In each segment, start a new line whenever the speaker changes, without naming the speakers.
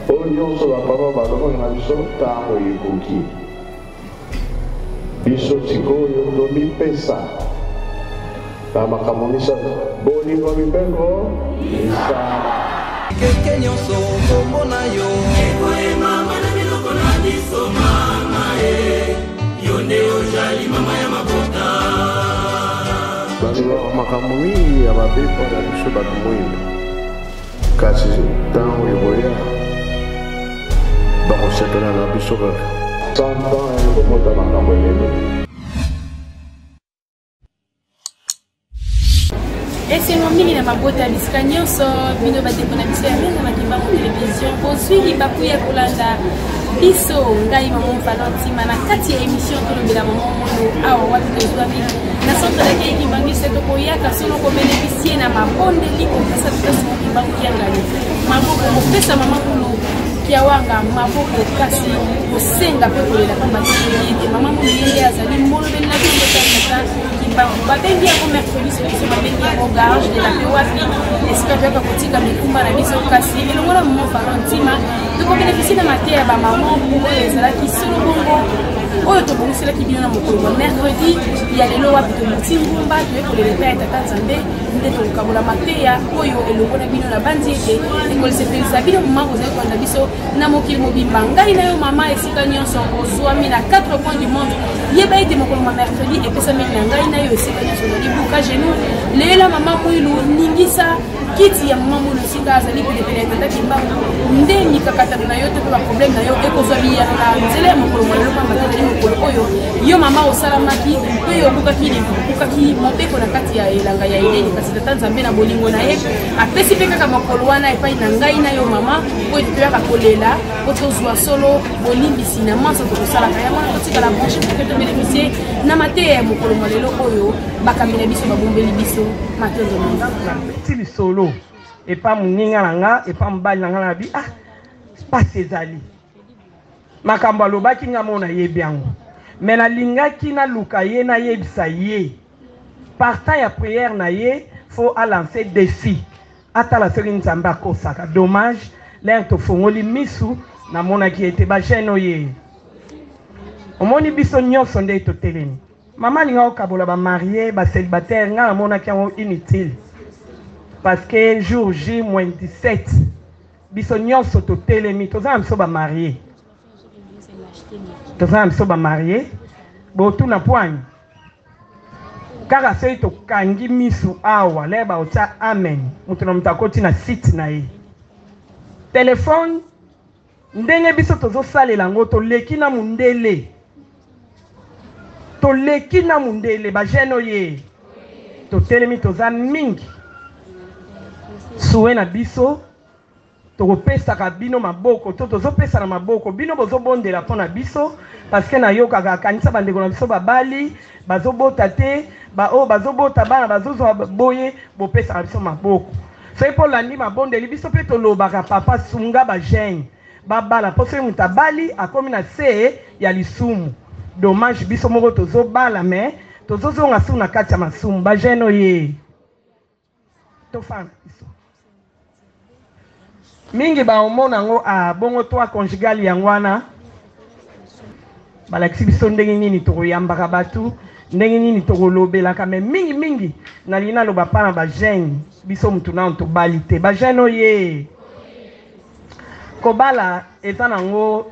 Oyo nyonso ba papa balobaka na biso ntango ekoki. Biso sikoyo tomipesa na makambo misato, bolingo, mibeko, misala.
Keke nyonso kombo na yo
ekoyemama na minoko na biso mama e yo nde ojali mama ya mabota.
Balobaka makambo mingi ya mabe mpo na biso bato moindo, kasi ntango ekoya bakosepela na biso kaka. 100 ans ekobota makambo ebele.
Esengo mingi na mabota ya bisika nyonso, bino bandeko na biso ya Menga Makimbangu Television, bozwi libaku ya kolanda biso, ngai mama Valentima na kati ya émission Tolobela Mama Mono, awa wapi tozwami na centre d'accueil Kimbanguiste. Tokoyaka solo kobeneficie na mabondeli, kopesa tata Simon Kimbangu Kiangani maboko, kopesa mama Kulu Kiawanga maboko, kasi kosenga mpe kolela, pamba te toyebi ete mama Mulu ye nde azali molobeli na biso tata Kimbangu. Babengi yango mercredi solution, babengi yango garage de la paix, wapi esika toyaka kotika mikumba na biso. Kasi elongo na mama Falon Ntima, tokobeneficie na mateya ya bamama oyo ezalaki solo bongo oyo tobongiselaki bino na mokolo ya mercredi ya lelo, wapi tobuti ngumba, toye kolela epai ya tata Nzambe, nde tokokabola mateya oyo elongo na bino. Na bandi ete ekolisepelisa bino mama kozali kolanda biso na mokili mobimba. Ngai na yo mama, esika nyonso ozwami na 4 coins du monde, yeba ete mokolo ma mercredi epesameli na ngai na yo. Esika nyonso ozali, buka genou, leyela mama Mwilu, ningisa kiti ya mama Mwilu esika azali penepene ya tata Kimbangu, nde mikakatano na yo to mpe baproblème na yo ekozwa biyano na nzela ya mokolo mwa lelo, pamba te ezali mokolo oyo yo mama osalamaki mpe yo obukaki mobeko na kati ya elanga ya Edeni. Kasi tata Nzambe na bolingo na ye apesi mpe kaka mokolo wana epai na ngai na yo mama, po ete toyaka kolela po tozwa solo bolimbisi na manso tokosalaka. Yango wana totikala branche pour que tobénéficie na mateya ya mokolo mwa lelo oyo bakambi na biso babombeli biso. Matondo mingi.
Nabeti lisolo epa moninga na nga, epa mobali na nga, nabi ah, pasi ezali makambo alobaki nga moko nayebi yango, me nalingaki naluka ye, nayebisa ye partant ya prière na ye, faut alancer défi, atala soki Nzambe akosaka. Dommage, lere tofongoli misu, namonaki ete bajeune oye omoni biso nyonso nde totelemi. Mama alinga kokabola ba marie, ba célibataire, nga namonaki yango inutile, parce que jour J moins 17 biso nyonso totelemi, toza na biso ba marie, toza na biso ba marie. Botuna poigne kaka soki tokangi misu awa, lere baotya amen, moto na moto akoti na site na ye telefone. Ndenge biso tozosalela yango, toleki na mundele, toleki na mundele. Bajeune oye totelemi, toza mingi suwe na biso, tokopesaka bino maboko to tozopesana maboko, bino bozobondela mpo na biso, parce que nayokaka kanisa bandeko na biso babali bazobota te, baoyo bazobota bana bazozwa boye, bopesaka biso maboko. Soki mpo olandi mabondeli biso mpe tolobaka, papa sunga bajeune babala, mpo soki moto abali akomi na se ya lisumu. Dommage, biso moko tozobala me tozozonga su na kati ya masumu. Bajeune oye, tofanda biso mingi baomona yango ah, bongo toi conjugal yango wana balakisi biso ndenge nini tokoyambaka bato, ndenge nini tokolobelaka. Me mingi mingi nalingi naloba mpa na bajeune biso, mutu nano tobali te. Bajeune oye, kobala eza nango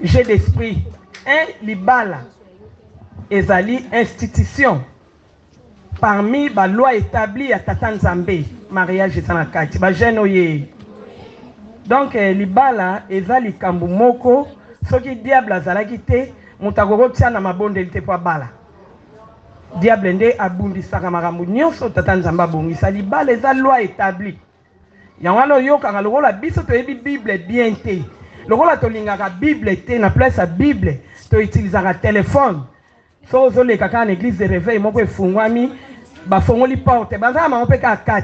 jeu d'esprit un, libala ezali institution parmi ba loi établie ya tata Nzambe, mariage eza na kati. Bajeune oye, donc libala eza likambo moko, soki diable azalaki te, moto akoki kotia na mabondeli te mpo abala. Diable nde abundisaka makambo nyonso tata Nzambe abongisa. Libala eza loi établie. Yango wana oyokaka lokola biso toyebi Bible bien te, lokola tolingaka Bible te, na place ya Bible toutilisaka telefone. Soki ozoleka kaka na église de réveil moko efungwami, bafongoli porte, baza na bango mpe kaka 4,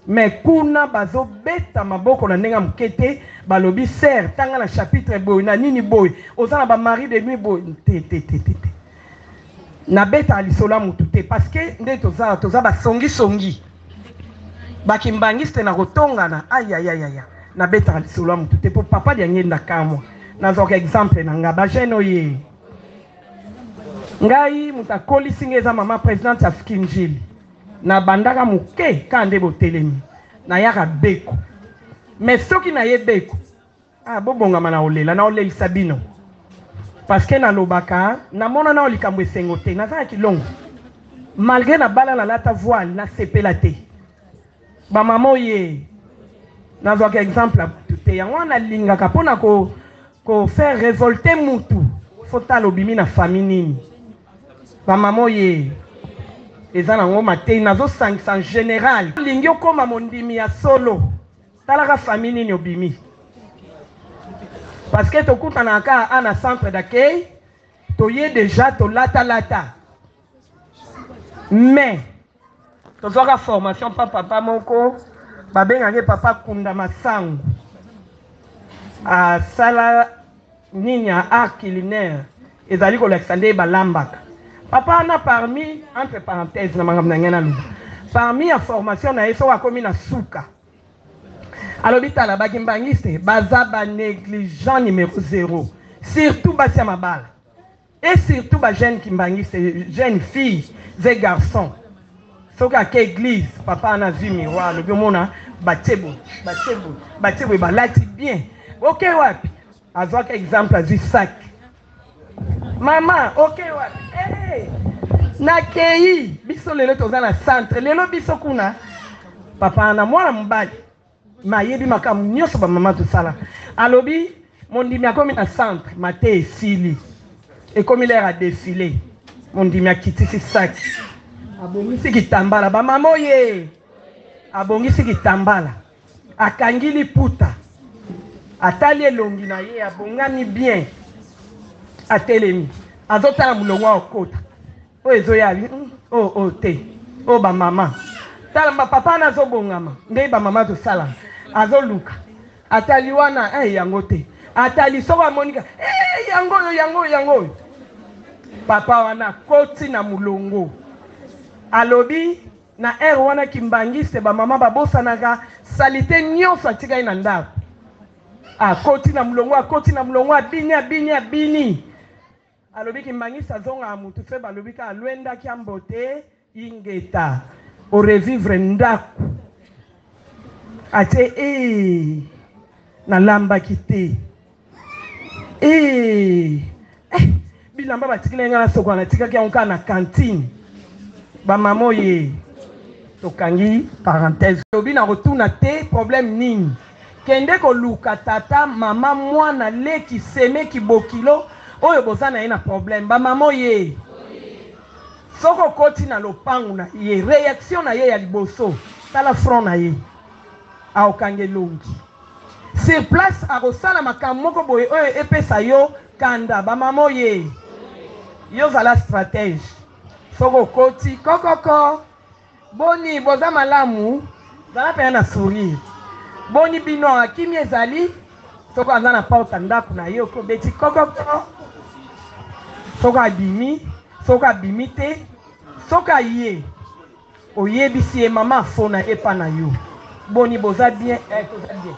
mais kuna bazobeta maboko na ndenge ya moke te. Balobi ser tanga na chapitre boye na nini boye, oza na bamari de nuit boye te te te te te. Nabetaka lisolo ya motu te, parce que nde toza basongisongi bakimbangiste na kotongana. Ayayayaya, Nabetaka lisolo ya motu te mpo papa Diangenda kamwa. Nazwaka exemple na nga ba jeune oye. Ngai moto akolisi ngai eza mama presidente ya Fkinjili. Nabandaka moke kaka nde botelemi. Nayaka beko. Mais soki naye beko, ah bobongama na olela, na olelisa bino. Parce que nalobaka, namona nao likambo esengo te. Naza ya kilongo. Malgre nabala nalata voile, nasepela te. Ba mama oye. Nazwaka exemple ya mutu te. Yango wana nalingaka pona ko ko faire revolter mutu. Faut tala obimi na famille nini. Ba mama oye. Eza nango mateyi nazo sangisa en general. Olingi okoma mondimi ya solo. Talaka famille nini obimi. Parce que tokutanaka kaka a na centre d'accueil, toye dejà tolata lata. Mais tozwaka formation pa papa moko babengaka ye papa Kunda Masangu. Asala nini ya art culinaire ezali kolakisa nde balambaka. Papa wana parmi entre parenthèses na makambo na ngai naloba parmi ya formation na ye soki akomi na suka alobi tala ba kimbanguiste baza ba negligent numero zero surtout basi ya mabala et surtout ba jeune kimbanguiste jeune fille et garçon soki ake église papa wana azwi miroir alobi omona batie boye batie boye batie boye balati bien oke wapi azwaka exemple azwi sac mama oke wapi hey, nakei biso lelo toza na centre lelo biso kuna papa na mwana mobali mayebi makambo nyonso bamama tosala alobi mondimi akomi na centre mate esili ekomi lere ya defile mondimi akitisi saki abongisi kitambala bamama oye abongisi kitambala akangi liputa atali elongi na ye abongami bien atelemi azotala molongo akota oyo ezoya oyo oyo te oyo bamama tala bapapa wana azobongama nde bamama tosala azoluka atali wana eh, yango te atali soko amonika eh, yango oyo yango oyo yango oyo papa wana akoti na molongo alobi na heure wana kimbangiste bamama babosanaka salite nyonso atikali na ndako akoti na molongo akoti na molongo abini abini abini alobi kimbangiste azongaka mutu fe balobi kaka alwendaki ambote ingeta orevivre ndako atie ee nalambaki te ee eh, bilamba batikeli ngai nasokola natikaki yango kaka na cantine bamama oye tokangi parenthèse lobi na kotuna te problème nini kende koluka tata mama mwana leki semeki bokilo oyo boza na ye na problème bamama oye soki okoti na lopangu na ye réaction na ye ya liboso tala front na ye aokanga elongi sur place akosala makambo moko boye oyo epesa yo kanda bamama oye yo zala stratège soki okoti kokoko boni boza malamu zala mpenza na sourire boni bino akimi ezali soki aza na porte ya ndako na ye oki obeti kokoko soki abimi soki abimi te soki aye oyebisi ye mama afona epa na yo boni boza bien eh, toza bien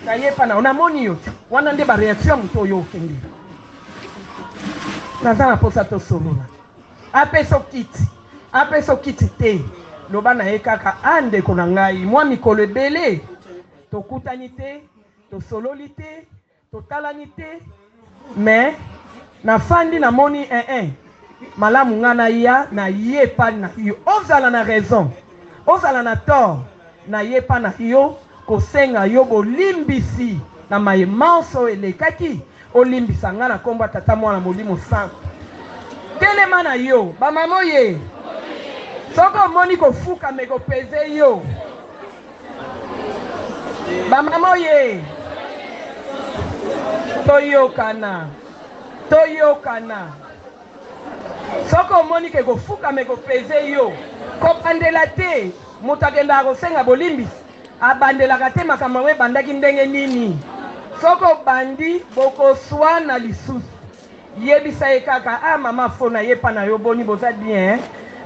naye epa na yo namoni yo te wana nde bareaction ya moto oyo okende naza na mposa tosolola apesa okiti apesa okiti te loba na ye kaka a ndeko na ngai mwa mikolo ebele tokutani te tosololi te totalani te mais nafandi namoni eh eh malamu nga naya na ye epa na yo ozala na raison ozala na tort na ye epa na yo kosenga yo bolimbisi na maye manso oyo elekaki olimbisa nga na kombo ya tata mwana molimo santu telema na yo bamama oye soki omoni kofukama ekopeze yo bamama oye toyokana toyokana soki omoni ke kofukama ekopeze yo kobandela te moto akendaka kosenga bolimbisi abandelaka te makambo yango ebandaki ndenge nini soki obandi bokoswana lisusu yebisa ye kaka ah mama fona ye pa na yo boni boza bien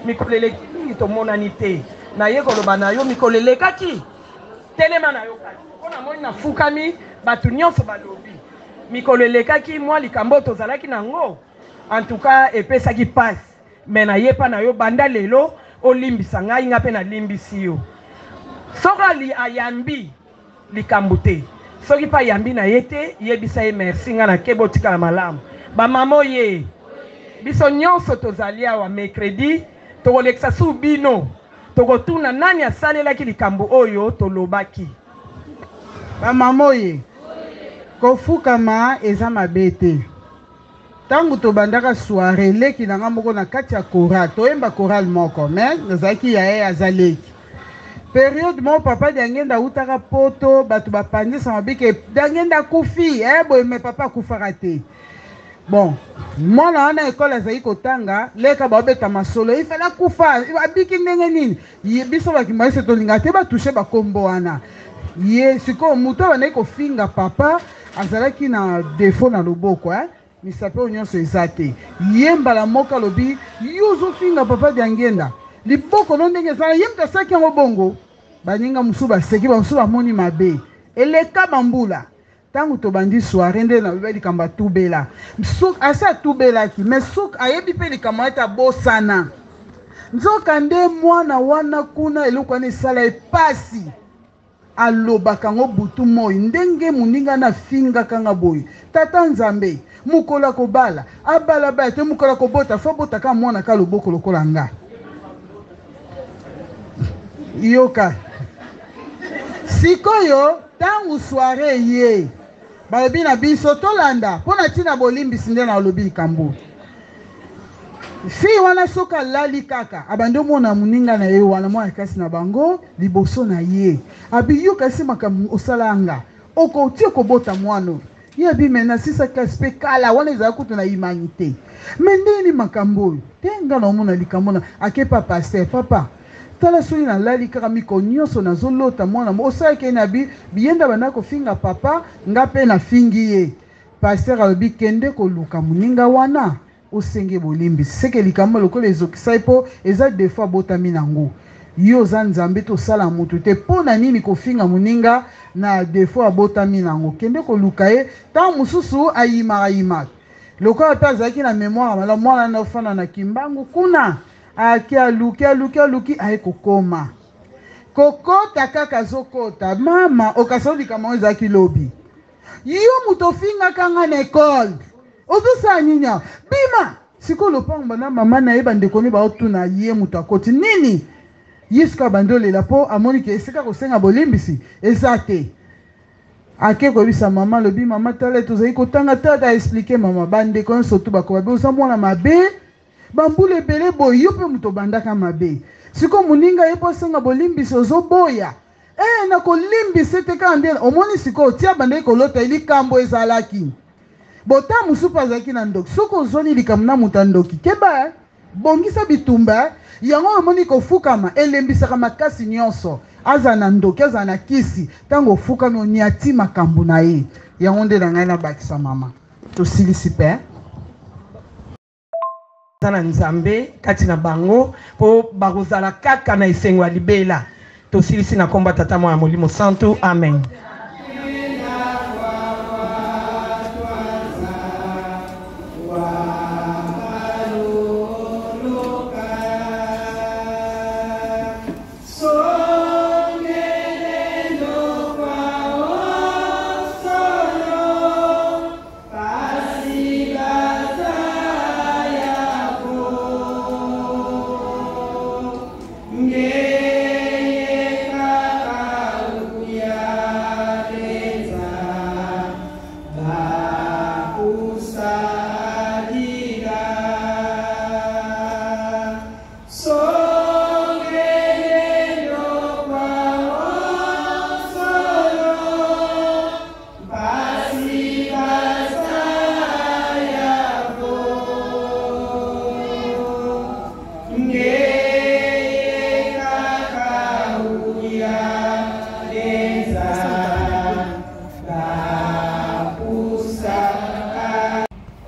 mikolo eleki mingi tomonani te naye koloba na yo mikolo elekaki. Telema na yo kasi mpo namoni nafukami, bato nyonso balobi. Mikolo elekaki, mwa likambo oyo tozalaki na yango, en tout cas epesaki pasi, mais naye epa na yo banda lelo, olimbisa ngai, ngai mpe nalimbisi yo. Soki ayambi likambo te, soki mpe ayambi na ye te, yebisa ye merci, ngai nake, botikala malamu. Ba mama oye, biso nyonso tozali awa mercredi, tokolekisa su bino. Tokotuna nani asalelaki likambo oyo tolobaki.
Ba mama oye! Kofukama eza mabe te. Tango tobandaka soiree leki na nga moko na kati ya chorale, toyemba chorale moko mais nazalaki yaya ye aza leki. Periode moko papa Diangenda awutaka poto batu bapanzi sango bike Diangenda akufi eh boye mais papa akufaka te. Bon mwana wana ecole azali kotanga leka baobeta masolo il fallait akufa abiki ndenge nini ye biso ba kimbanguiste tolingaka te ba touche ba kombo wana ye sikoyo moto abandaki kofinga papa azalaki na defaut na loboko eh? misapi oyo nyonso eza te ye mbala moko alobi yo ozofinga papa Diangienda liboko no ndenge ezala ye moto asalaki yango bongo baninga mosusu baseki bamosusu bamoni mabe eleka bambula Tango tobandi soiree nde nalobi likambo atubela soki asi atubelaki mais soki ayebi pe likambo wana te abosana nzoka nde mwana wana kuna eloko wana esala ye pasi alobaka yango butu moi ndenge moninga na afingaka nga boye tata nzambe mokolo akobala abala baya te mokolo akobota fo abota kaka mwana ka loboko lokola nga yoka sikoyo Tangu soiree eye balobi na biso tolanda po na tina bolimbisi nde nalobi likambo fille wana soki alali kaka abandi omona moninga na ye wana mwana classe na bango liboso na ye abi yo kasi makambo osala nga okoki kobota mwana oyo ye abi me nasisa classe pe kala wana ezala kutu na humanité me ndenge nini makambo oyo te nga na omona likambo na ake pa pasteur papa Tala soki na lali kaka miko nioso nazo lota mwana moko osalaki ye na bi biyenda banda kofinga papa nga pe na fingi ye pasteur alobi kende koluka muninga wana osenge bolimbisi seke likambo lokola ezokisa ye po eza defaut abotami na ngo yo oza nzambe te osala mutu te po na nini kofinga muninga na defaut abotami na ngo kende koluka ye tango mususu ayimaka yimaka lokola pe azalaki na memoire malamu mwana na ofanda na kimbangu kuna Ake aluki aluki aluki aye kokoma kokota kaka azokota mama okasa likambo yango ezalaki lobi yo moto ofingaka nga na ekole ozosala nini awa bima sikoyo lopango bana mama na ye bandeko ne baotuna ye moto akoti nini ye sikoyo abandi olela mpo amoni ke esika kosenga bolimbisi eza te ake koyebisa mama alobi mama tala tozali kotanga tata explike mama bandeko nyonso tu bakoba be oza mwana mabe Ba mbula ebele boye yo pe mutu obandaka mabe sikoyo muninga aye po asenga bolimbisi ozo boya eh nako limbise te kaka nde omoni sikoyo ti abandaki kolota ye likambo ezalaki bo ta mosusu pe azalaki na ndoki soki ozwani likambo na mutu ya ndoki keba eh bongisa bitumba eh yango omoni kofukama elembisaka makasi nionso azala na ndoki azala na kisi tango ofukami oniati makambo na ye yango nde na ngai nabakisa mama tosilisi pe.
Baza na Nzambe kati na bango, po bakozala kaka na esengo ya libela. Tosilisi na kombo ya Tata, Mwana, Molimo Santu. Amen.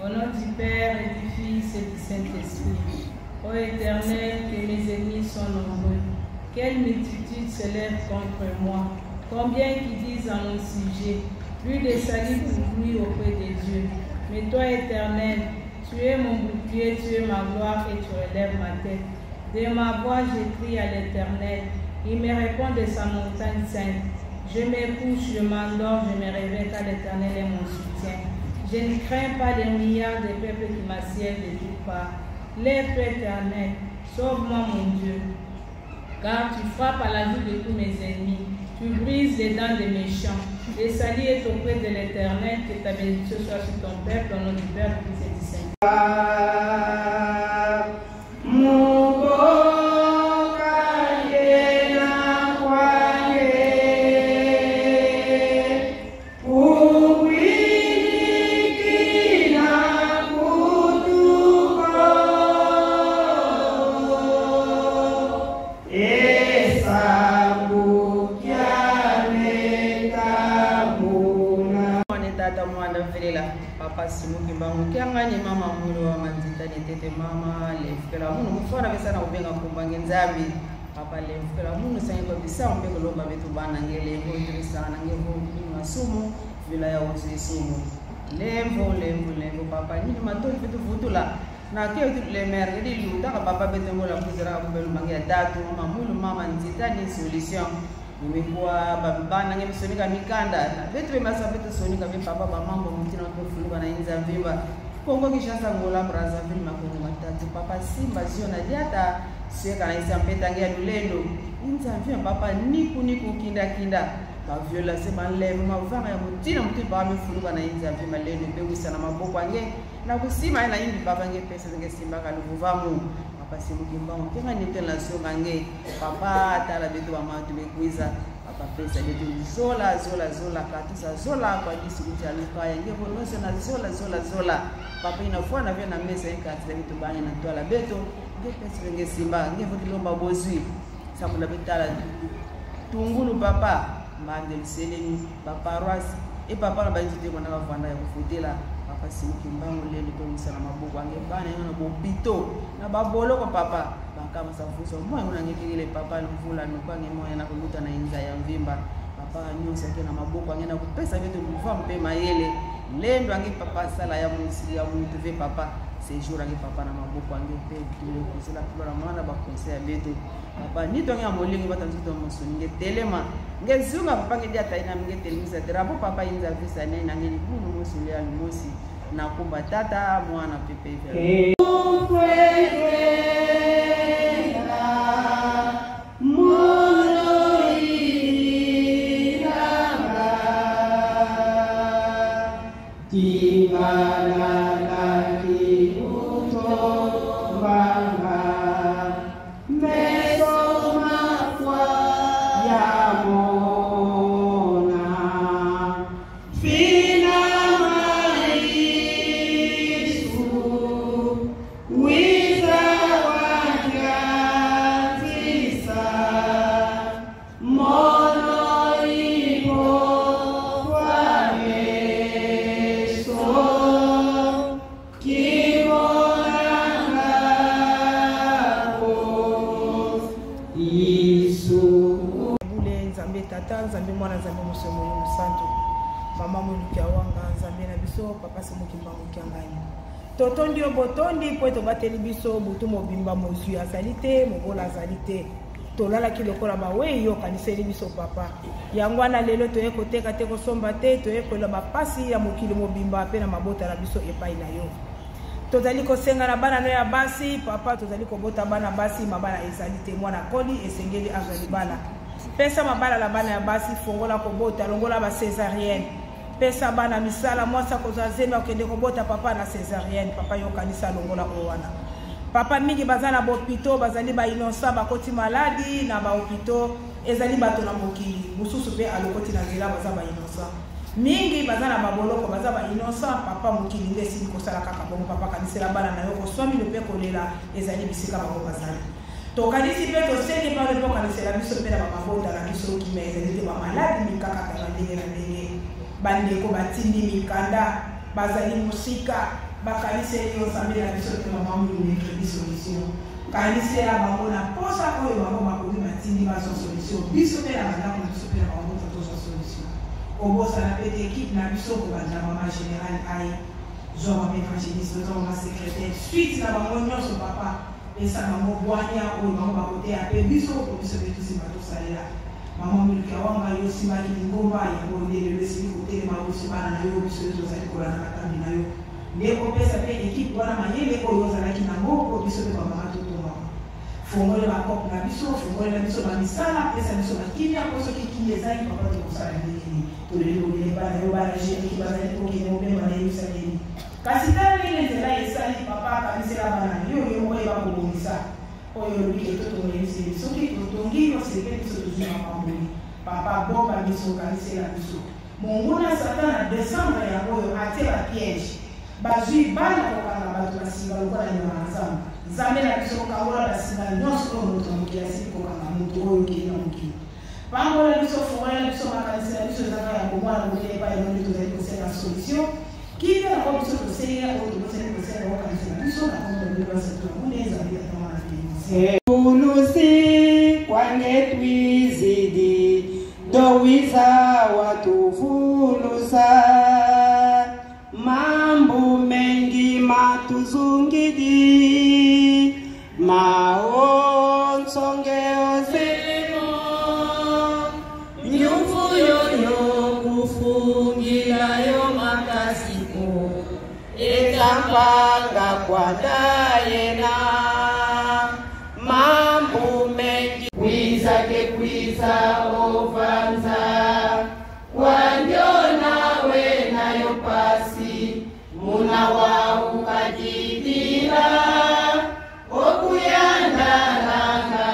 Au nom du Père et du Fils et du Saint-Esprit. Ô Éternel, que mes ennemis sont nombreux. Quelle multitude s'élève contre moi.
Combien qui disent à mon sujet, plus de salut pour lui auprès de Dieu. Mais toi, Éternel, tu es mon bouclier, tu es ma gloire et tu relèves ma tête. De ma voix, je crie à l'Éternel. Il me répond de sa montagne sainte. Je me couche, je m'endors, je me réveille car l'Éternel est mon soutien. Je ne crains pas les milliards de peuples qui m'assiègent de toutes parts. Lève-toi, Éternel, sauve-moi, mon Dieu. Car tu frappes à la joue de tous mes ennemis. Tu brises les dents des méchants. Le salut est auprès de l'Éternel. Que ta bénédiction soit sur ton peuple, au nom du Père, du Fils et du Saint.
Papa Simon Kimbangu kiangani mama mwilo wa manzita ni tete mama lefukela munu mufana besana kubenga kumbange nzambi papa lefukela munu sange kwa bisa mbe kulomba betu bana ngele mbo sana ngevo masumu vila ya uzi sumu lemvo lemvo lemvo papa ni matoni betu vutula na kio tu le mer ngedi luta ka papa betu ngola kuzira kubelu mange datu mama mwilo mama nzita ni solution nimekuwa babana ngebisonika mikanda na betu bemasa betu sonika be papa ba mambo mutina kufuluka na inza vimba Kongo Kinshasa Angola Brazzaville Makongo Matadi papa Simba zio na diata seka na isa mpeta ngia lulendo inza vimba papa niku niku kinda kinda ba violence ba leve mavanga ya mutina mutina ba mifuluka na inza vimba lendo be wisa na maboko ange na kusima na imbi papa nge pesa nge simba kaluvuvamu papa Simon Kimbangu kenga nitela songa nge papa tala betu ba matu bekwiza papa pesa betu zola zola zola katusa zola kwa disi kucha luka yange bonose na zola zola zola papa inafua na vya na mesa ikati betu banya na twala betu nge pesa nge simba nge votilomba bozwi samula betala tungulu papa mandel selemi ba paroisse e papa na banzi te kona bavanda ya kufutela papa Simon Kimbangu lelo tongisa na maboko ange bana yo na bopito na baboloko papa bakama safuso mwa yo nangekele papa mvula nokwange moya na koluta na inza ya mvimba papa nyonso ake na maboko ange na kopesa beto mva mpe mayele lendo ange papa sala ya musi ya mutu ve papa séjour ange papa na maboko ange mpe tule kozela pula na mwana ba conseil ya beto papa ni tonge ya molingo batanzi to mosoni nge telema nge zunga papa nge diata ina nge telemisa drapo papa inza visa ne na nge libunu mosi ya lumosi na kumba tata mwana pepe vya
Nzambe mwana Nzambe mosomo mosantu mama moluki awanga Nzambe na biso papa Simon Kimbangu kiangani totondi yo botondi po tobateli biso butu mobimba mozwi azali te mobola azali te tolalaki lokola bawei yo okaniseli biso papa yango wana lelo toye koteka te kosomba te toye kolela bapasi ya mokili mobimba mpe na mabota na biso epai na yo tozali kosenga na bana no ya basi papa tozali kobota bana basi mabala ezali te mwana koli esengeli azwa libala pesa mabala na bana ya basi fongola kobota longola ba césarienne pesa bana misala mwasi akozwa zemi akende kobota papa na césarienne papa yokanisa longola oyo wana papa mingi baza na bopito bazali ba innocent bakoti maladi na ba hôpitaux ezali bato na mokili mosusu mpe alokoti na nzela baza ba innocent mingi baza na baboloko baza ba innocent papa mokili nde esili kosala kaka bongo papa kanisela bana na yo koswa mino mpe kolela ezali bisika bango bazali tokanisi mpe tosengi mpano mpe okanisela biso mpe na bamabota na biso kimia ezali te bamaladi mikakatana ndenge na ndenge bandeko batindi mikanda bazali mosika bakaniseli yo Nzambe na biso mpe mama mingi crédit solution kanisela bango na posa oyo bango bakoki batia. atindi bazwa solution, biso mpe na bandako na biso mpe na mabota tozwa solution. Kobosana mpe te ekipe na biso kobanda mama general ai zwa mama evangeliste, zwa mama secrétaire, suite na bango nyonso papa, pesa bango bwanya oyo bango bakoteya mpe biso po biso mpe tosimba tosalela. Mama Miliki Awanga, yo osimbaki lingomba yango nde lelo esili kotelema, biso bana na yo, biso nde tozali kolanda matambi na yo, nde opesa mpe ekipe wana mayele oyo ozalaki nango mpo biso mpe bamama totongama. Fongolela bakope na biso, fongolela biso bamisala, pesa biso bakimia, mpo soki kimia ezangi papa tokosala ndenge nini? Toleli kobele bana yo, bana jeriki bazali kokende mobemba na Yerusalemi, kasi tala ndenge nzela esali papa, akanisela bana na yo, yo moko yeba kobongisa oyo olobi ke totonga Yerusalemi. Soki totongi Yerusalemi, biso tozwi mapamboli. Papa, bomba biso, kanisela biso. Monguna Satana decembre yango oyo atie ba piège, bazui bana kokanga bato basinga lokola nyama na zamba. Nzambe na biso, kangola basinga nyonso oyo moto na mokili asili kokanga moto oyo okeli na mokili. Pambola biso, fongolela biso makanisi na biso ezanga ya bomwana bobele epai na yo nde tozali kosenga solution. Kimia na oyo biso tosengi na oyo tobosani kosenga okanisi na biso na kombo na bino basantu na mune Nzambe Tata Mwana mpe Molimo.
Ulusi kwange twizidi dowiza watuvulusa mambo mengi matuzungidi maonsonge ozemo nyufu yoyo kufungilayo makasiko etambanga kwadayena mambo mengi kwiza ke kwiza ovanza wanjona we nayo pasi muna waukadidila okuyandaranga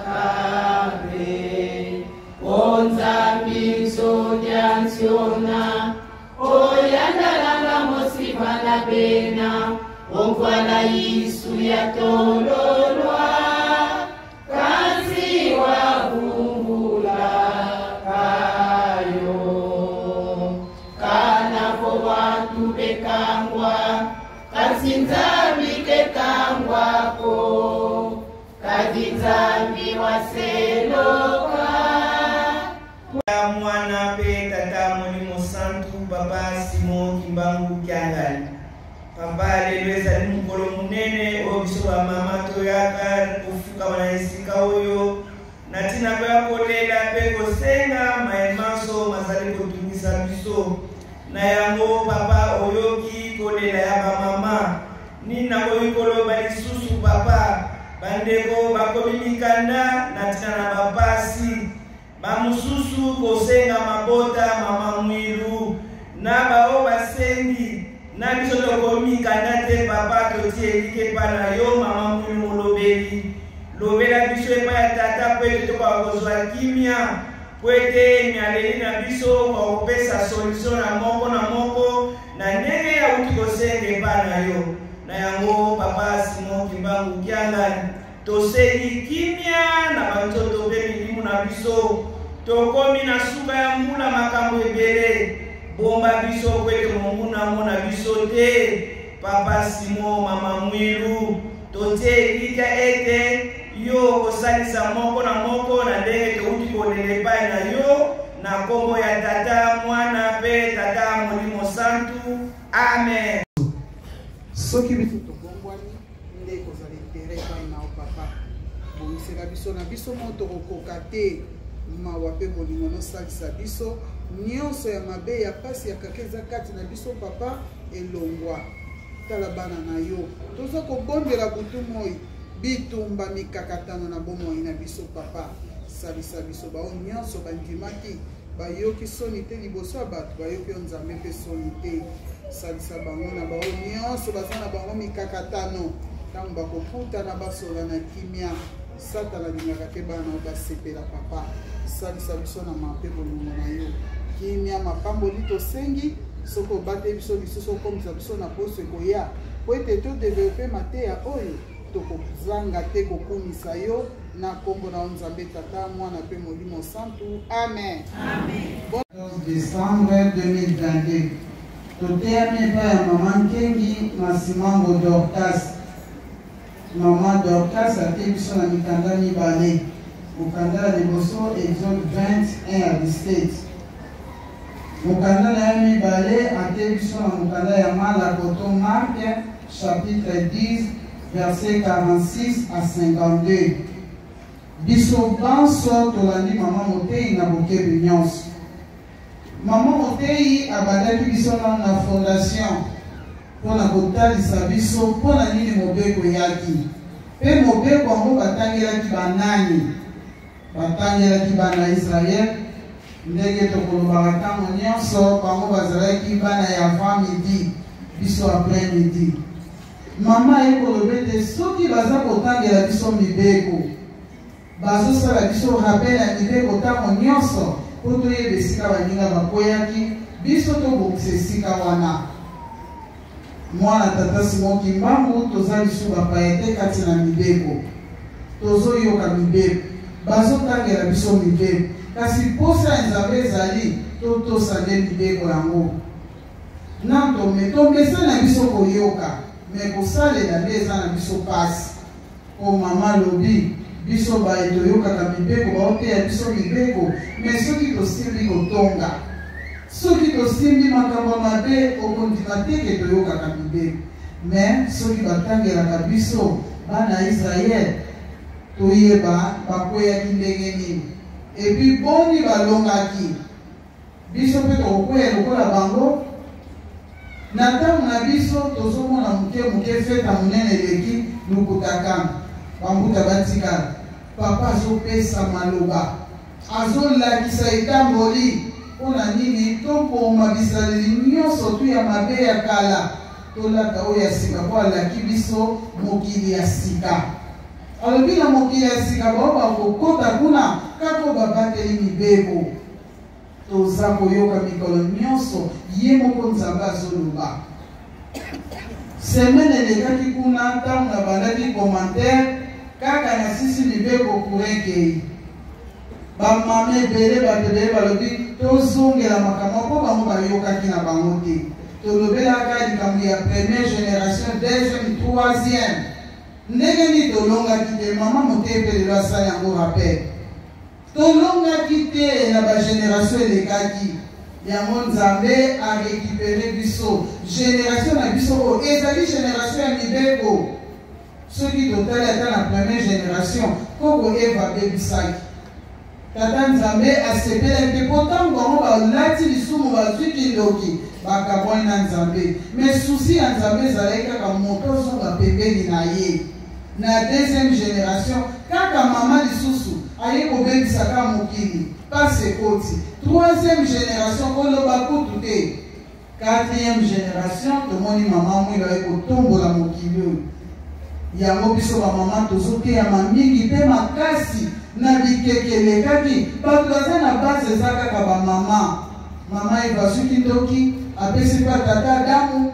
kabe onzambizo lyansiona oyandaranga mosibana bena omvala yisu yatololwa kansi wavumbula kayo kanako watu bekangwa kasi nzambi kekangwako kadi nzambi waseloka.
Mwana mpe Tata Molimo Santu, Papa Simon Kimbangu Kiangani. Papa, lelo ezali mokolo monene oyo biso bamama toyaka kofukama na esika oyo na ntina koya kolela mpe kosenga maye manso mazali kotungisa biso. Na yango papa, oyoki kolela ya bamama. Nini nakoki koloba lisusu papa? Bandeko bakomi mikanda na ntina na bapasi, bamosusu kosenga mabota mama Mwilu na bao basengi na biso tokomi mikanda te. Papa, totie elike epai na yo mama Mwilu molobeli, lobela biso epai ya tata po ete tokoka kozwa kimia, po ete mialeli na biso bakopesa solution na moko na moko na ndenge yauti kosenga epai na yo. Na yango papa Simon Kimbangu Kiangani, tosengi kimia na banzoto mpe milimu na biso. Tokomi na suka ya mbula, makambo ebele, bomba biso po ete monguna amona biso te. Papa Simon, mama Mwilu, totie elikya ete yo okosalisa moko na moko na ndenge touti kolela epai na yo, na nkombo ya Tata, Mwana mpe Tata Molimo Santu. Amen.
Soki biso tobongwani nde ekozala interet epai na yo papa. Bongisela biso na biso moko tokokoka te. Mawa mpe bolingo nosalisa biso nyonso ya mabe ya pasi ya kaka eza kati na biso papa elongwa. Tala bana na yo toza kobondela butu moi, bitumba mikakatano na bomoi na biso papa. Salisa biso bao nyonso bandimaki bayoki soni te liboso ya bato, bayoki yo Nzambe mpe soni te. Salisa bango na bao nyonso baza na bango mikakatano, ntango bakokutana basola na kimia. Satana alingaka te bana oyo basepela papa. Salisa biso na mabe bolingo na yo, kimia mapamboli tosengi. Soki obateli biso lisusu, okomisa biso na poso ekoya po ete todevelope mateya oyo, tokozanga te kokumisa yo na nkombo na yo Nzambe Tata, Mwana mpe Molimo Santu. Amen, amen. 14 décembre 2022 toteyami epai ya mama Nkengi Masimango Dorcas. Mama Dorcas ateyi biso na mikanda mibale. Mokanda ya liboso, Exode 20, 1 à 17. Mokanda na ya mibale ateyi biso na mokanda ya Malako to Marc chapitre 10 verset 46 à 52. Biso banso tolandi mama moteyi na bokebi nyonso. Mama moteyi abandaki biso nano na fondation mpo na kotalisa biso mpo na nini mobeko eyaki mpe mobeko yango batangelaki banani. Batangelaki bana ya Israel, ndenge tokolobaka ntango nyonso, bango bazalaki bana ya avant midi, biso après midi. Mama aye koloba ete soki baza kotangela biso mibeko, bazosala biso rappel ya mibeko ntango nyonso mpo toyeba esika baninga bakweyaki, biso tobongisa esika wana. Mwana tata Simon Kimbangu, toza lisusu bapaya te kati na mibeko. Tozoyoka mibeko, bazotangela biso mibeko, kasi mposa ya Nzambe ezali totosa nde mibeko yango. Na tome tomesana na biso koyoka, me kosalela nde eza na biso pasi. Po mama alobi biso baye toyokaka mibeko baoteya biso mibeko me soki tosimbi kotonga soki tosimbi makambo ya mabe okondima te ke toyokaka mibeko me soki batangelaka biso bana ya Israel toyeba bakweyaki ndenge nini epuis boni balongaki Biso mpe tokokweya lokola bango? Na ntango na biso, tozomona moke moke feta monene eleki lokuta kanga bambuta batikala. Papa azopesa maloba, azolakisa etamboli mpo na nini toboma bizaleli nyonso tu ya mabe ya kala, tolata oyo ya sika mpo alaki biso mokili ya sika. Alobi na mokili ya sika bao bakokota kuna kaka oyo babateli mibeko. Toza koyoka mikolo nyonso ye moko Nzambe azoloba. Semaine elekaki kuna ntango nabandaki commentaire kaka nasisi mibeko courant ekei. Bamama ebele bato ebele balobi tozongela makambo mpo bango bayokaki na bango te. Tolobelaka likambo ya première génération, deuxième, troisième. Ndenge nini tolongaki te? Mama moteyi mpe lelo asali yango rappel. Tolongaki te na ba generation elekaki. Yango Nzambe a recuperer biso. Generation na biso oyo ezali generation ya mibeko. Soki totali ata na première generation, koko Eva abebisaki. Tata Nzambe asepelaki te mpo ntango bango balati lisumu bazwi kindoki, bakabwani na Nzambe. Mais souci ya Nzambe ezalaki kaka moto azonga pembeni na ye. Na deuxième generation kaka mama lisusu aye kobebisa ka mokili pasi ekoti. Troisième generation koloba kutu te. Quatrième generation tomoni mama Mwilu aye kotombola mokili oyo. Yango biso ba mama tozoteyama mingi mpe makasi na bikeke elekaki bato baza na base eza kaka ba mama. Mama Eva azwi kindoki apesi mpe tata Adamu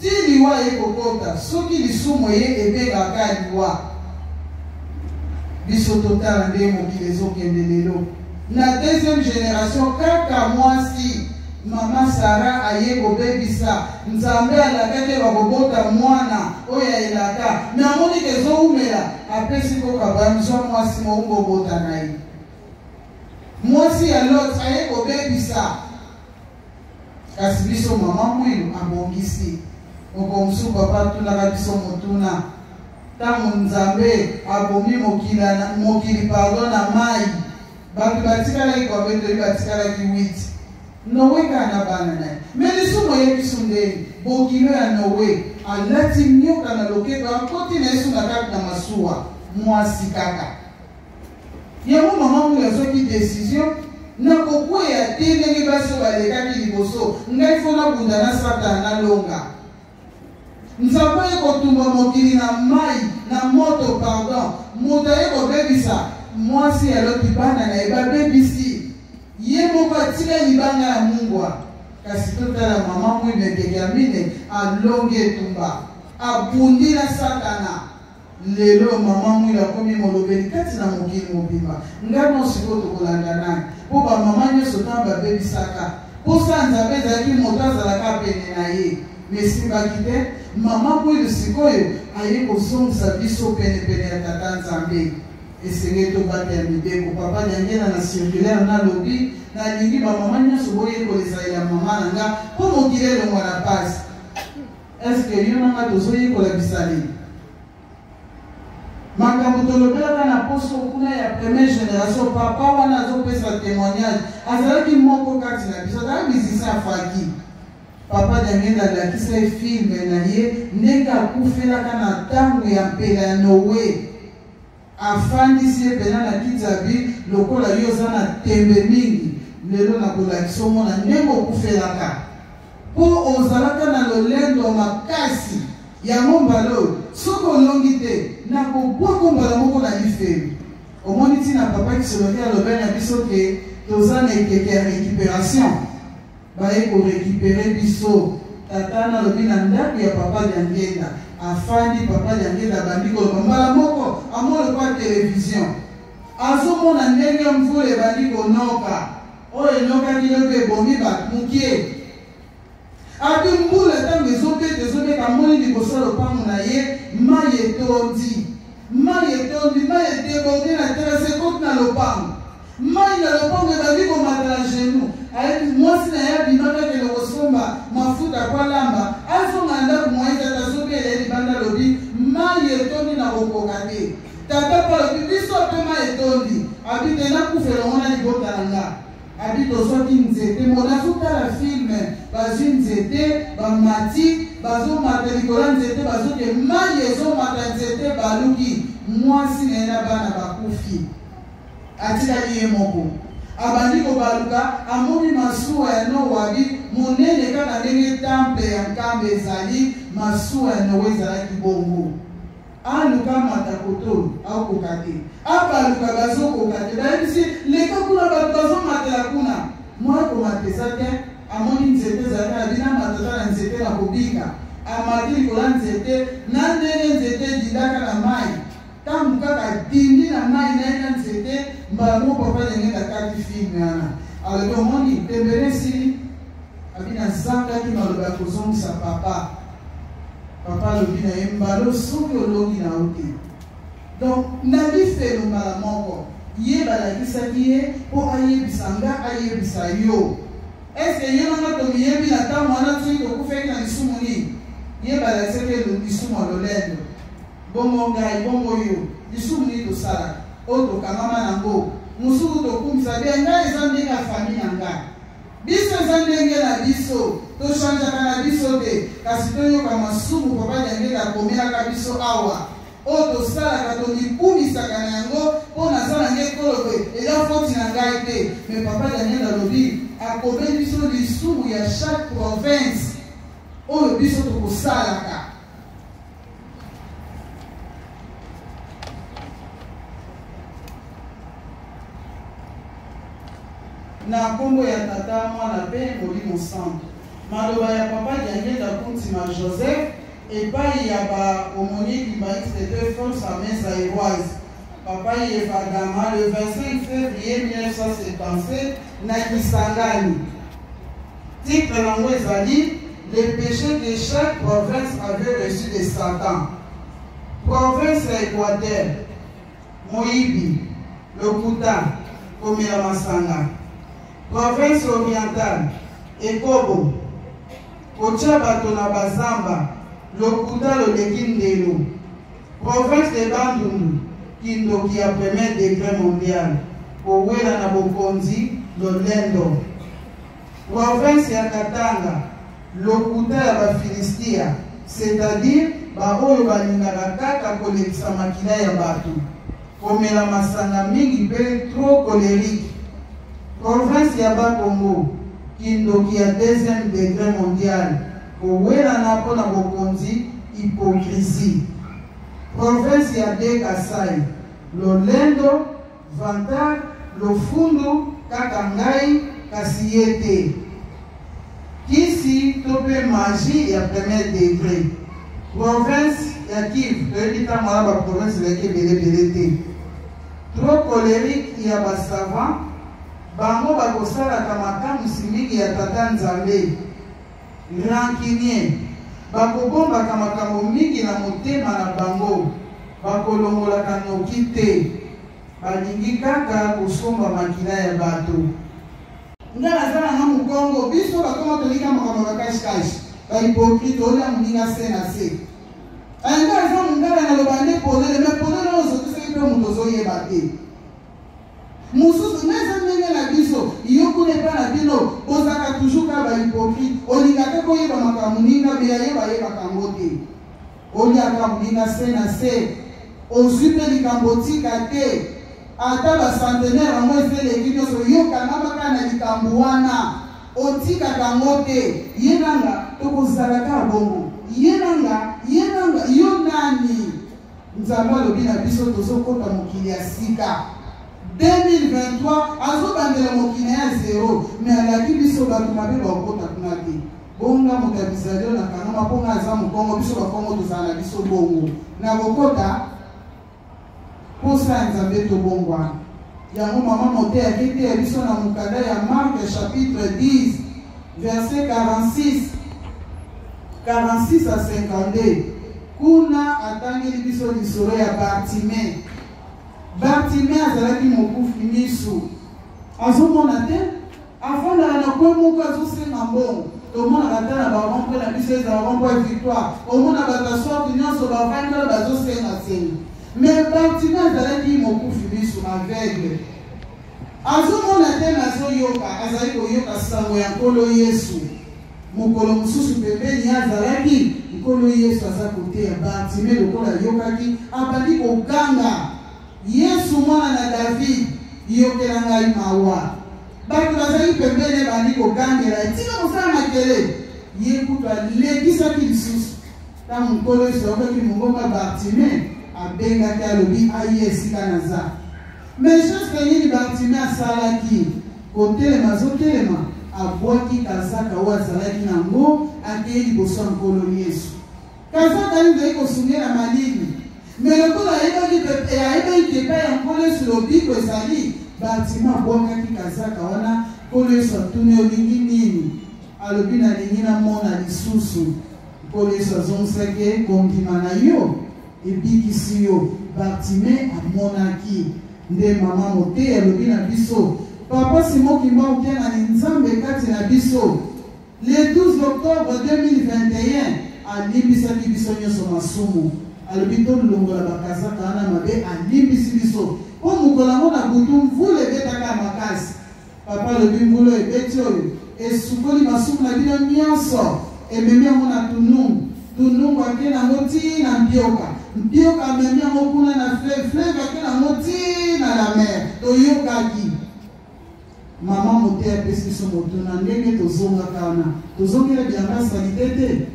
Tii liwa eye kokota, soki lisumu eye ebengaka liwa. Biso totala ndenge mokili ezokende lelo. Na deuxième generation kaka mwasi mama Sarah aye kobebisa. Nzambe alakaki ye bakobota mwana oyo ya elaka, me amoni ke ezowumela, apesi koko Abraham zwa mwasi mowumbu obota na ye. Mwasi ya Lot aye kobebisa. Kasi biso mama Mwilu abongisi. Mokolo mosusu papa atunaka biso motuna. Ntango Nzambe abomi mokili, mokili pardon, na mai, bato batikalaki combien? Toyebi batikalaki 8. Noe kaka na bana na ye. Me lisumu oyebi biso ndeni bokilo ya Noe alati nyoka na loketo akoti na ye su na kati na masuwa mwasi kaka. Yango mama Mwilu azwaki decision, Nakokweya te ndenge basi oyo balekaki liboso, ngai fo nabunda na Satana nalonga. Nzambe aye kotumba mokili na mai, na moto pardon, moto aye kobebisa mwasi ya Loti bana na ye babebisi ye moko atika libanga ya mungwa. Kasi totala mama Mwilu ekeke ya mine alongi etumba, abundi na Satana. Lelo mama Mwilu akomi molobeli kati na mokili mobimba. Nga no sikoyo tokolanda nani? Po ba mama nyoso tango babebisaka, posa ya Nzambe ezalaki moto azalaka pene na ye. Mais esimbaki te. Mama Mwilu sikoyo aye kozongisa biso pene pene ya Tata Nzambe. Esengeli tobatela mibeko. Papa Diangienda na circulaire nalobi, nalingi ba mama nyonso boyekola ezalela ya mama na nga mpo mokili elongwa na pasi. Est ce que yo na nga tozoyekola bisaleli? Makambo tolobelaka na poso kuna ya première generation, papa wana azopesa temoignage, azalaki moko kati na biso, azalaki musicien ya Faki. Papa Diangienda alakisa ye film na ye ndenge akufelaka na ntango ya mpela ya Noe. Afandisi ye pena na kiti abi lokola yo oza na tembe mingi lelo nakolakisa omona ndenge okufelaka po ozalaka na lolendo makasi yango mbala oyo soki olongi te nakobwako mbala moko na lifelo. Omoni tina papa Kisoloki alobeli na biso ke toza na ekeke ya recuperation. Baye ko recuperer biso. Tata wana alobi na ndaku ya papa Diangienda. Afandi papa Diangienda abandi koloba mbala moko amoni lokola television. Azomona ndenge mvula ebandi konoka. Oyo enokaki lobi ebomi bato mukie. Abi mbula ntango ezobeta ezobeta amoni liboso ya lopango na ye mayi etondi. Mayi etondi, mayi edeborde na terrasse ekoti na lopango. Mayi na lopango ebandi komata na genou. Ayebi mwasi na ye abimaki akende kosomba mafuta po alamba, azonga na ndako moyen tata azobela ye libanda alobi mayi etondi nakokoka te. Tata pe alobi biso pe mayi etondi. Abi te nakufa elongo na libota na nga. Abi tozwaki nzete moko nazotala film bazwi nzete bamati bazomata likolo ya nzete bazoke mayi ezomata nzete baluki mwasi na ye na bana bakufi. Atikali ye moko. Abandi kobaluka, amoni masuwa ya Noa abi, monene kaka ndenge temple ya Nkamba ezali, masuwa ya Noa ezalaki bongo. Aluka amata kotoyo, akoka te. Abaluka, bazokoka te. Bayebisi ye, leka kuna, bato bazomatela kuna. Mwa komata eza te, amoni nzete ezalaki na bino, amata ata na nzete nakobika. Amati likolo ya nzete, na ndenge nzete edindaka na mayi. Tango kaka adindi na mayi na ye na nzete, mbala moko papa Diangenda akati film wana. Alobi omoni tembe na esili? Abi nazangaki maloba ya kozongisa papa. Papa alobi na ye mbala oyo soki olongi na yo te. Donc na lifelo mbala moko. Ye balakisaki ye po ayebisa nga ayebisa yo. Est ce que yo na nga tomiyebi na tango wana soki tokufaki na lisumu nini? Ye balakisaki ye lisumu ya lolendo. Bongo ngai, bongo yo, lisumu nini tosalaka oyo tokangama nango? Mosusu tokumisa bien ngai eza ndenge ya famille na nga. Biso eza ndenge na biso, to changeaka na biso te. Kasi toyoka masumu papa Diangienda akomelaka biso awa. Oyo tosalaka tomikumisaka na yango po naza na ngai ekolo boye, eza foti na ngai te. Mais papa Diangienda alobi akomeli biso lisumu ya chaque province oyo biso tokosalaka. Na nkombo ya Tata, Mwana mpe Molimo Santu. Maloba ya Papa Diangienda Kuntima Joseph epayi ya ba aumoniers kimbanguistes de force armee zaïroise Papa Yeva Gama le 25 février 1977 na Kisangani. Titre nango ezali Le péché que chaque province avait reçu de Satan. Province ya Equateur, moyibi, lokuta, komela masanga. Province orientale, ekobo, kotia bato na bazamba, lokuta loleki ndelo. Province de Bandundu, kindoki ya premier degre mondial, kowela na bokonzi, lolendo. Province ya Katanga, lokuta ya ba Filistia, c'est-à-dire ba oyo balingaka kaka kolekisa makila ya bato, komela masanga mingi mpe trop colerique. Province ya Bas-Congo, kindoki ya deuxième degre mondial, kowelana mpo na bokonzi, hypocrisie. Province ya De Kasai, lolendo, Vantard, lofundu, kaka ngai kasi ye te. Kisi to pe magie ya premier degre. Province ya Kivu, toyebi ntango wana ba province ezalaki ebele ebele te. Trop colerique ya ba savants, bango bakosalaka makamwisi mingi ya Tata Nzambe. Rancunier, bakobombaka makambo mingi na motema na bango, bakolongolaka noki te. Balingi kaka kosomba makila ya bato. Nga naza na nga mukongo biso bakoma tolinga makambo ya cash cash ba hypocrite olia moninga se na se nga aza mongala naloba nde polele me polele oyo ozokisaki mpe moto ozoyeba te mosusu nga eza ndenge na biso yo kuna epa na bino bozalaka toujours kaka ba hypocrite olingaka koyeba makambo moninga me ya yo bayebaka yango te Oliaka moninga se na se. Ozwi mpe likambo otika te. Ata ba centenaire yango esi eleki nionso yo kangama kaka na likambo wana. Otikaka yango te. Ye na nga tokozala kaka bongo. Ye na nga, ye na nga, yo nani? Nzambe alobi na biso tozokota mokili ya sika. 2023 azobandela mokili na ye ya zero mais alaki biso bato mabe bakokota kuna te. Bongo nga moto ya bizaleli oyo nakangama mpo nga aza mokongo, biso bakongo tozala na biso bongo. Nakokota posa ya Nzambe tobongwana. Yango mama moteya aketeya biso na mokanda ya Marc chapitre 10 verset 46 46 à 52 kuna atangeli biso lisolo ya Bartime. Bartime azalaki mokufi misu, azomona te. Afandaka na coin moko azosenga mbongo. Tomonaka ata na ba rond point na biso ezala rond point victoire. Omona bato ya sorte nyonso bavandi wana bazosenga senga. Mais Bartime azalaki mokufi miso, aveugle. Azomona te mais azoyoka, azali koyoka sango ya Nkolo Yesu. Mokolo mosusu pembeni ye azalaki, Nkolo Yesu aza koteya Bartime lokola ayokaki, abandi koganga. Yesu, Mwana na David, yokela ngai mawa. Bato bazalaki pembeni ye bandi kogangela ye, tika kosala makelele. Ye kutu alekisaki lisusu. Ntango Nkolo Yesu ayokaki mongongo ya Bartime, abengaki, alobi, aye esika naza. Mais geste nini Bartime asalaki? Kotelema, azotelema, abwaki kazaka oyo azalaki na yango, akei liboso ya Nkolo Yesu. Kazaka nini ezali kosunge na malili? Me lokola ayebaki pe ayebaki ke epai ya Nkolo Yesu lobiko ezali, Bartime abwakaki kazaka wana. Nkolo Yesu atuni, olingi nini? Alobi, nalingi namona lisusu. Nkolo Yesu azongisaki ye, kondima na yo ebikisi yo. Bartime amonaki. Nde mama moteyi alobi na biso, Papa Simon Kimbangu Kiangani, Nzambe kati na biso, Le 12 octobre 2021, alimbisaki biso nyonso masumu. Alobi tolongola bakazaka wana mabe, alimbisi biso. Mpo mokolo yango na butu mvula ebetaka ya makasi. Papa alobi mvula oyo ebeti oyo esukoli masumu na bino nyonso, ememi yango na Tunungu. Tunungu ake na yango ti na Mpioka. Mpioka amemi yango kuna na fleuve, fleuve ake na yango ti na la mer. Toyokaki. Mama moteyi apesi biso motuna ndenge tozongaka wana tozongela bilamba salite te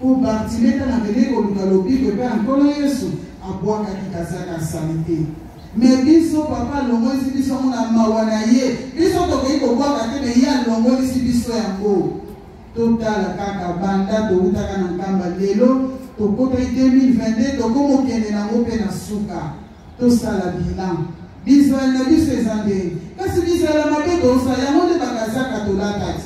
mpo Bartime ntango akendeki koluka lobiko epai ya Nkolo Yesu abwakaki kazaka ya salite me biso papa alongolisi biso yango na mawa na ye biso tokoki kobwaka te me ye alongolisi biso yango totala kaka banda towutaka na nkamba lelo tokotaki 2022 tokomokende nango mpe na suka Tosala bilan. Bizaleli na biso eza ndenge. Kasi bizaleli ya mabe tozosala yango nde bakazaka tolataki.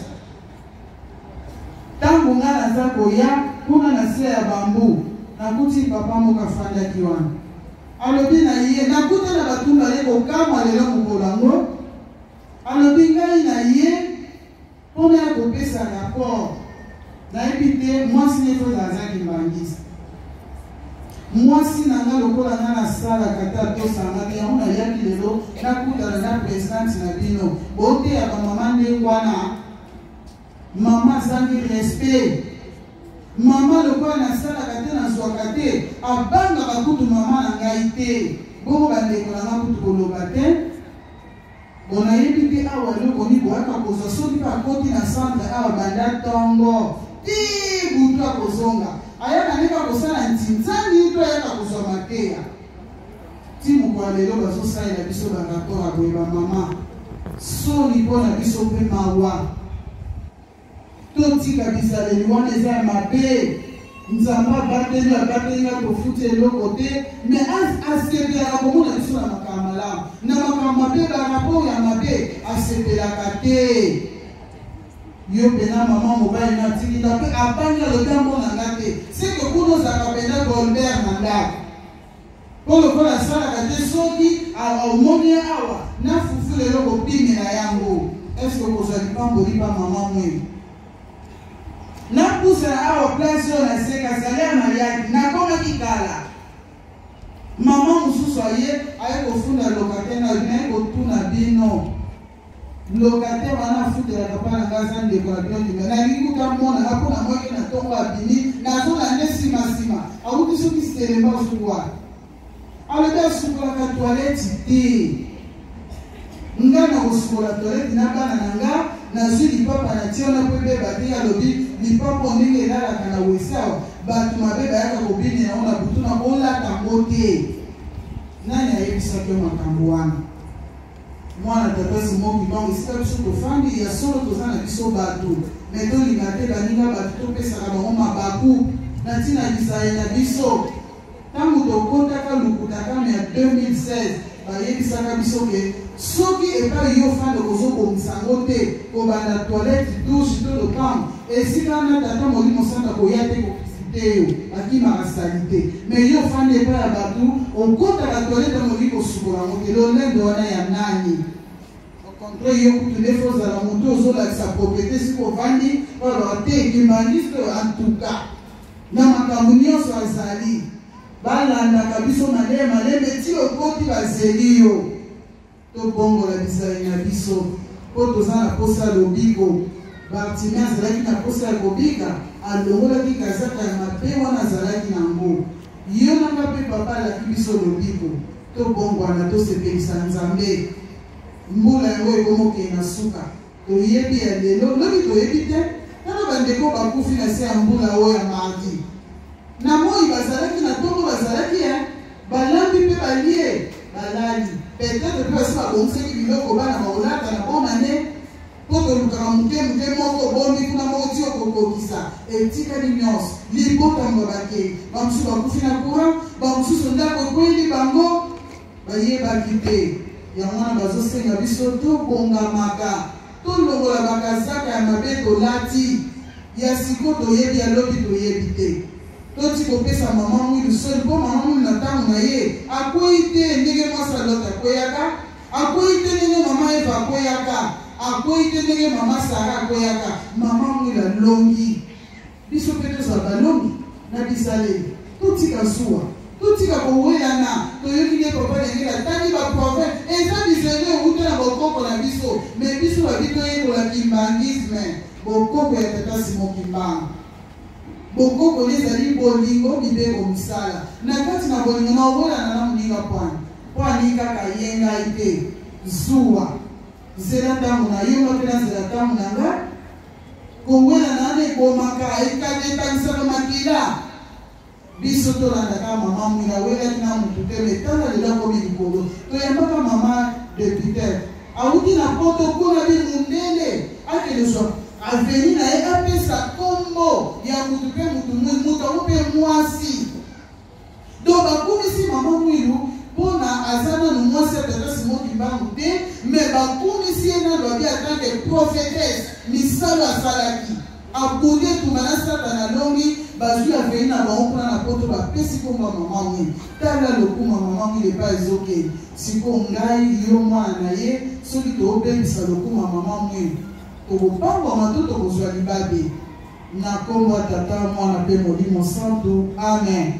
Ntango ngai naza koya kuna na se ya bambu, nakuti papa moko afandaki wana. Alobi na ye, nakuta na batumba ye kokamwa lelo mokolo yango. Alobi ngai na ye Mpo naya kopesa rapport, nayebi te mwasi nde faut ezala aza kimbanguiste. Mwasi na nga lokola nga nasalaka te atosaka nga te yango nayaki lelo nakutana na presidente na bino boteya ba mama ndenge wana mama azangi respect mama lokola nasalaka te nazwaka te abangaka kutu mama na ngai te bongo bandeko na nga kutu koloba te Bon nayebi te awa eloko nini boyaka kozwa soki pe akoti na centre awa banda tongo ti butu akozonga ayaka nde kaka kosala ntinzani to ayaka kozwa mateya ti mokolo ya lelo bazosalela biso ba rapport ya boye ba mama soni mpo na biso mpe mawa Totika bizaleli wana eza ya mabe. Nzambe abateli abateli nga tofuti eloko te mais asepelaka komona biso na makambo malamu na makambo mabe ba rapport ya mabe asepelaka te. Yo pena mama mobali na atiki nga pe abangi alobi amona nga te seke kuna ozalaka pena Goldberg na ndako. Mpo lokola asalaka te soki omoni ye awa na fufu lelo kopimela yango eske okozwa lipamboli pa mama mwe napusana awa place oyo naseka salaire naliaki nakomaki kala mama mosusu aye aye kofunda locataire na naye kotuna bino Locataire wana afutelaka pa na nga aza ndeko na bino ndima nalingi kuta mona nga mpo na moki na ntongo abimi nazolanda nsima nsima awuti soki selemba soki wapi alobi asukolaka toilette te nga na kosukola toilette na bana na nga nazwi lipapa na tie wana mpo ebeba te alobi lipapa ndenge elalaka na wese awa bato mabe bayaka kobina yango na butu na olata yango te nani ayebisaki yo makambo wana Mwana tata Simon Kimbangu esika biso tofandi ya solo toza na biso bato me tolinga te baninga bato topesaka bango mabaku na ntina bizaleli na biso ntango tokotaka lukutakano ya 2016 bayebisaka biso ke soki epai yo ofanda kozobongisa yango te kobanda toilette douche to lopango esika wana tata molimo santu akoya te te yo bakimaka salite me yo ofandi epai ya bato okotaka toilette omoki kosukola yango te lolendo wana ya nani ocontre yo kutu nde fo ozala motu ozolakisa propriété soki ovandi balobaka te kimangiste en tout cas na makambo nyonso azali balandaka biso malembe malembe ti okoti bazeli yo Tobongola bizaleli na biso mpo toza na mposa ya lobiko. Bartime azalaki na mposa ya kobika, alongolaki kazaka ya mabe wana azalaki na yango. Yo na nga mpe Papa alaki biso lobiko. Tobongwana, tosepelisa Nzambe. Mbula yango ekomokende na suka. Toyebi ya lelo, lobi toyebi te. Tala bandeko bakufi na se ya mbula oyo ya mardi. Na moi bazalaki na tongo bazalaki eh, balambi mpe balie, balali. Peut-être mpe basi babongisaki biloko bana bakolata na bonne année mpo tolukaka moke moke moko obombi kuna moko ti okokokisa etikali nyonso libota mwa bakei bamosusu bakufi na courant bamosusu ndako ekweli bango Bayebaki te. Yango wana bazosenga biso tobongamaka, tolongola bakazaka ya mabe tolati, ya siko toyebi, ya lobi toyebi te. Toti kopesa mama Mwilu soni mpo mama Mwilu na ntango na ye akwei te ndenge mwasi ya Lot akweyaka, akwei te ndenge mama Eva akweyaka, akwei te ndenge mama Sara akweyaka. Mama Mwilu alongi. Biso mpe tozala balongi na bizaleli, totika zuwa, totika kowelana. Toyoki nde papa Daniel atangi ba proverbe, eza bizaleli ewuta na bokoko na biso, me biso babi toyekola kimbangisme, bokoko ya tata Simon Kimbangu. Bokoko nde ezali bolingo, mibeko, mosala. Na kati na bolingo na owelana na moninga pwani pwani kaka ye ngai te. Zuwa, zela ntango na yo, nga mpe nazela ntango na nga. Kowelana wana ebomaka, etangisaka makila. Biso tolandaka mama Mwila awelaki na mutu te me tala lelo akomi likolo. Toyambaka mama depute awuti na poto kuna bi mundele akende zwa aveni na ye apesa kombo ya mutu pe mutu mutu yango pe mwasi. Donc bakumisi mama Mwilu pona aza nanu mwasi ya tata Simon Kimbangu te, mais bakumisi ye nanu abi en tant que prophetesse, misala asalaki abundi etumba na Satana alongi, bazwi aveni na bango kuna na poto bapesi kombo ya mama Mwilu. Tala lokumu ya mama Mwilu epai ezokende. Sikoyo ngai yo mwana na ye soki tobebisa lokumu ya mama Mwilu tokopambwama to tokozwa libabe? Na kombo ya Tata, Mwana pe Molimo Santu. Amen.